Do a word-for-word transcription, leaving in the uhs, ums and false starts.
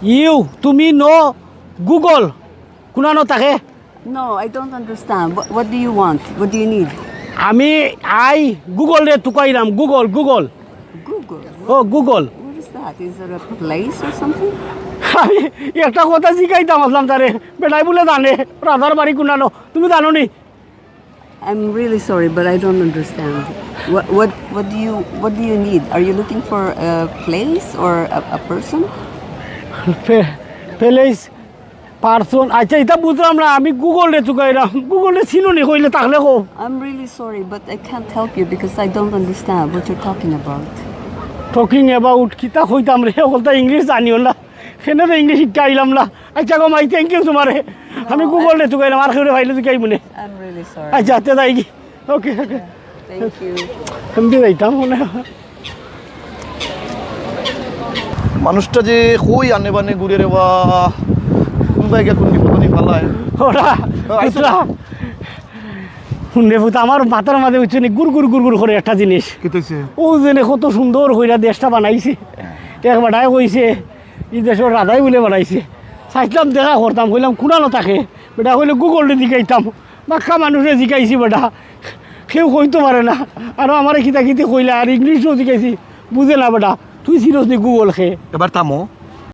ইউ, তুমি no Google, কুনানো থাকে? No, I don't understand. What, what do you want? What do you need? আমি আই গুগল রে তুকাইরাম, Google, Google. Google. Oh Google. What is that? Is it a place or something? আমি একটা কথা জিকাইতাম আছলাম তারে, বেটায় বুলে জানে রাজার বাড়ি কুনানো, তুমি জানো নি? I'm really sorry, but I don't understand. What what what do you what do you need? Are you looking for a place or a, a person? Place, person, আচ্ছা, ইতা বুঝলাম না। আমি গুগল রে তুকাইরাম, গুগল রে চিনো নি কইলে তাকলে কও। I'm really sorry, but I can't help you because I don't understand what you're talking about. Talking about কিতা কইতাম রে, অকলতা ইংলিশ জানিও না, কেনে তো ইংলিশ শিক্ষা আইলাম না। আচ্ছা গো মাই, থ্যাংক ইউ তোমারে। আমি গুগল রে তুকাইরাম, আর কেউরে পাইলে তুকাইমুনে। I'm really sorry. আচ্ছা, তে যাই কি? ওকে, ওকে। Thank you. আমি তো যাইতাম মনে হয়। মানুষটা যে কই আনে বানে ঘুরে রে বা, কোন জায়গা কোন বিপদ নি ফালায়। ওরা আইছো পুতরা। হুনরে পুত, আমার মাথার মাঝে উঠছে নি গুড় গুড় গুড় গুড় করে একটা জিনিস। কি তৈছে? ও জেনে কত সুন্দর কইরা দেশটা বানাইছে। এক বেটায় কইছে, "ই দেশর রাজাই বুলে বানাইছে।" চাইছিলাম দেখা করতাম, কইলাম, "কুনানো থাকে?" বেটা কইলে, "গুগল রে জিকাইতাম।" বাক্কা মানুষরে জিকাইছি বেটা, কেউ কইতো পারে না। আরো আমারে কিতা কিতি কইলা, আর ইংলিশও জিকাইছি, বুঝে না বেটা। তুই চিনস নি গুগল খে? এবার থামো।